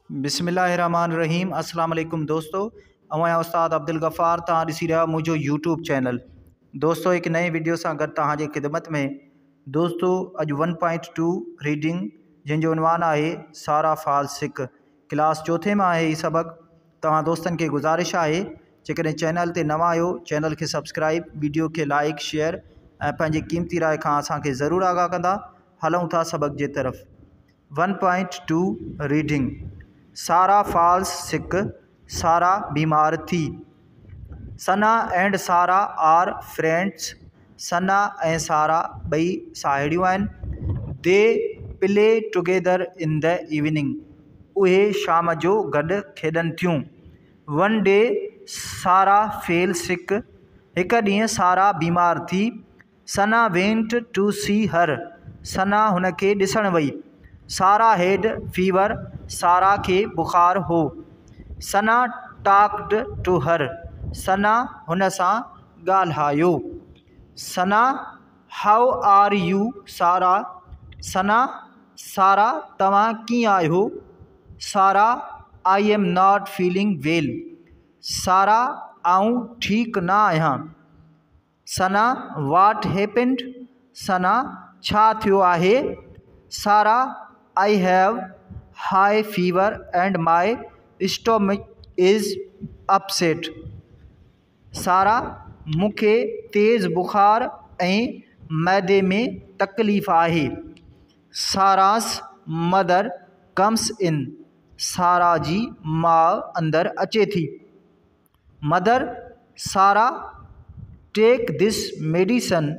بسم الله الرحمٰن الرحيم السلام عليڪم دوستو آئون آهيان استاد عبدالغفار توهان ڏسي رهيا آهيو منهنجو يوٽيوب چينل دوستو هڪ نئين وڊيو سان گڏ توهان جي خدمت ۾ دوستو اڄ ون پوائنٽ ٽو ريڊنگ جنهن جو عنوان آهي سارا فال سڪ ڪلاس چوٿين مان آهي هي سبق توهان دوستن کي گذارش آهي جيڪڏهن چينل تي نوان آهيو چينل کي سبسڪرائب وڊيو کي لائڪ شيئر ۽ پنهنجي قيمتي راء کان اسان کي ضرور آگاهه ڪندا هلون ٿا سبق جي طرف one point two reading Sara falls sick Sara بيمار ٿي Sana and Sara are friends Sana ۽ Sara ٻئي ساهيڙيون آهن They play together in the evening اهي شام جو گڏ کيڏن ٿيون One day Sara fell sick هڪ ڏينهن سارا بيمار ٿي Sana went to see her Sana هن کي ڏسڻ وئي. Sara had fever Sara کي بخار هو. Sana talked to her Sana هن سان ڳالهايو. Sana, how are you Sara? Sana, Sara توهان ڪيئن آهيو؟ Sara, I am not feeling well Sara, آئون ٺيڪ نه آهيان. Sana, what happened? Sana, ڇا ٿيو آهي؟ Sara, I have high fever and my stomach is upset. Sara, مون کي تيز بخار ۽ معدي ۾ تڪليف آهي. Sara's mother comes in. Sara جي ماء اندر اچي ٿي. Mother, Sara take this medicine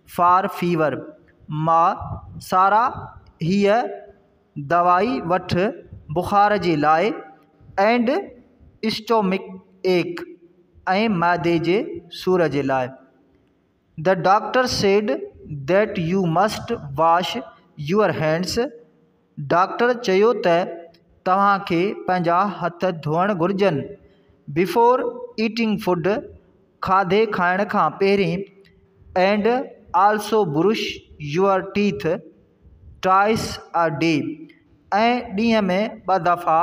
for fever ماء، سارا هيء دوائي وٺ بخار جي لاء اينڊ اسٽومڪ ايڪ ۽ معدي جي سور جي لاء. The doctor said that you must wash your hands doctor چيو ته توهان کي پنهنجا هٿ ڌوئڻ گهرجن بيفور ايٽنگ فوڊ کاڌي کائڻ کان پهرين and also brush your teeth twice a day ۽ ڏينهن ۾ ٻه دفعا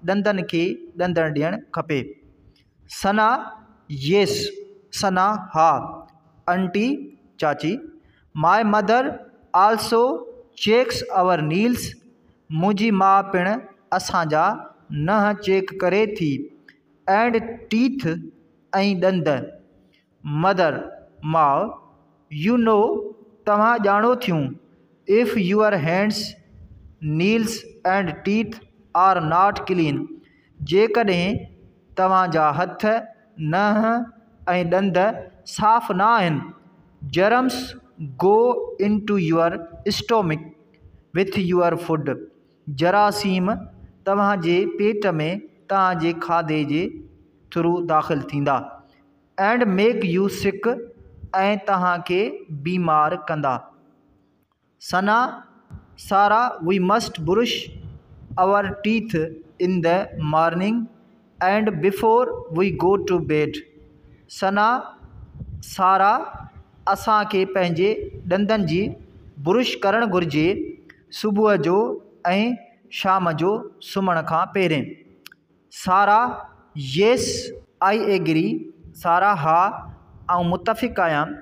ڏندن کي ڏندڻ ڏيڻ کپي. ثنا، ييس. ثنا، ها. انٽي، چاچي. My mother also checks our nails منهنجي ماء پڻ اسان جا ننهن چيڪ ڪري ٿي اينڊ ٽيٿ ۽ ڏند. مدر، ماء، يو نو، توهان ڄاڻو ٿيون، if your hands, nails and teeth are not clean, جيڪڏهن توهان جا هٿ، ننهن ۽ ڏند صاف نه آهن، germs go into your stomach with your food, جراثيم توهان جي پيٽ ۾ توهان جي کاڌي جي ٿرو داخل ٿيندا. اينڊ ميڪ يو سڪ ۽ توهان کي بيمار ڪندا. Sana, Sara we must brush our teeth in the morning and before we go to bed. Sana, Sara اسان کي پنهنجي ڏندن جي برش ڪرڻ گهرجي صبح جو ۽ شام جو سمهڻ کان پهرين. Sara, yes I agree. Sara, ها آئون متفق آهيان.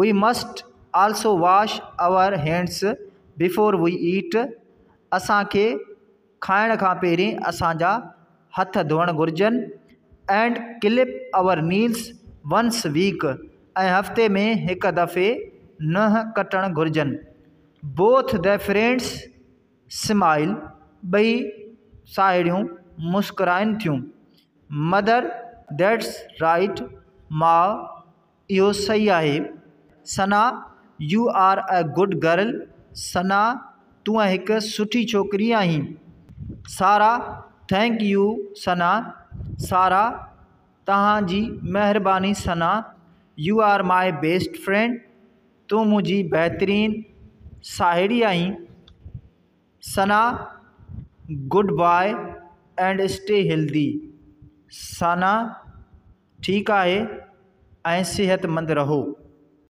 We must also wash our hands before we eat. اسان کي کائڻ کان پهرين اسان جا هٿ ڌوئڻ گهرجن. And clip our nails once week ۽ هفتي ۾ هڪ دفعي ننهن ڪٽڻ گهرجن. بوٿ the friends smile, ٻئي ساهيڙيون مسڪرائن ٿيون. مدر، that's right, ماء، اهو صحيح آهي. Sana, you are a good girl, Sana, تون هڪ سٺي ڇوڪري آهين. Sara, thank you Sana. Sara, توهان جي مهرباني Sana, you are my best friend, تون منهنجي بهترين ساهيڙي آهين. Sana, good bye and stay healthy. Sana, ٺيڪ آهي ۽ صحتمند رهو.